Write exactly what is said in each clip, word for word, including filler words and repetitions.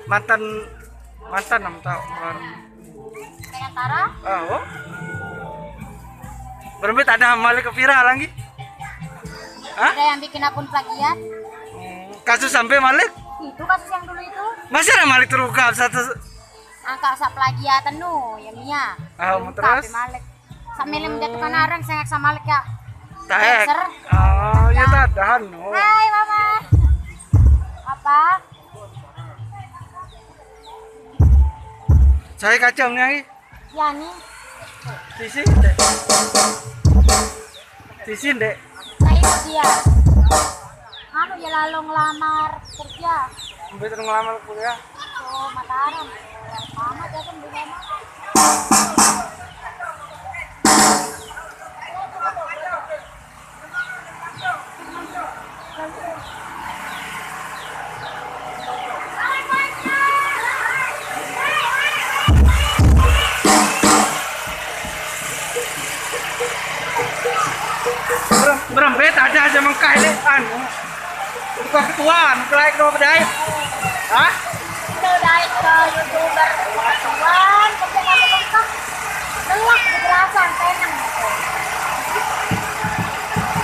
Mantan, mantan enam tahun. Dengan Tara? Oh. Berembe tadahang maliké viral lagi? Hah? Ada yang bikin akun plagiat. Hmm, kasus sampai malik? Itu kasus yang dulu itu. Masih ada malik terungkap satu. Angka sa plagiat anu, ya Mia. Ah, terungkap terus? Malik. Sambil menjatuhkan arang, sengak sama malik ya. Taek. Dancer. Oh, ya tadahan no. Hai, Mama. Apa? Saya kacang nih. Ya nih. Sisi, Dek. Sisi, Dek. Saya dia. Anu ya lalu ngelamar kerja. Sampai terus ngelamar kuliah. Oh, Mataram. Lama dia kan di rumah. Berem, berem, bet ada aja mengkah ini, anu. Bukan ketuaan, kelai kedua bedai. Hah? Itu dari ke YouTuber ketuaan, tapi nggak berkah. Telak kejelasan, tenang.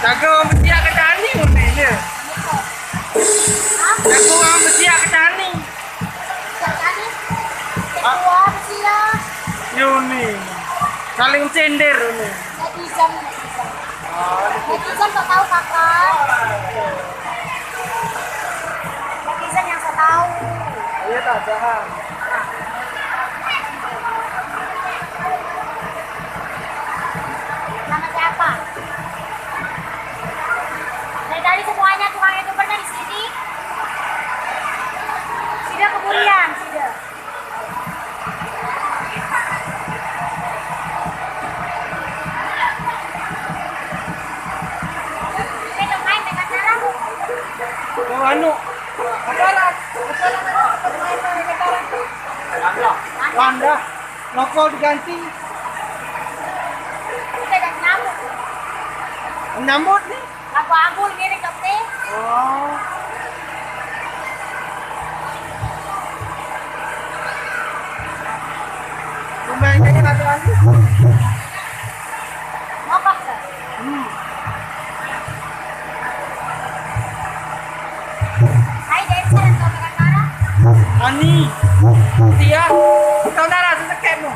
Jago mesti ke Cani, ini, ya. Hah? Jago mesti ke Cani. Cani? Ketua apa sih ya? Yuni. Saling cender ini. Netizen, netizen. Oh, netizen kok tahu, Kakak? Netizen yang saya tahu. Iya, tak paham. Nama siapa? Dari tadi semuanya tukang YouTubernya di sini. Sudah kemudian, sudah. Yang anu, acara, acara, Wanda, rokok diganti. Nyambut nih. Lagu Agul mirip tapi. Oh. Lumayan kayaknya ada lagi. Ngapa, Sir? Hmm. Hai, Desa, dan saudara-saudara. Ani. Tia. Saudara, sesekemu.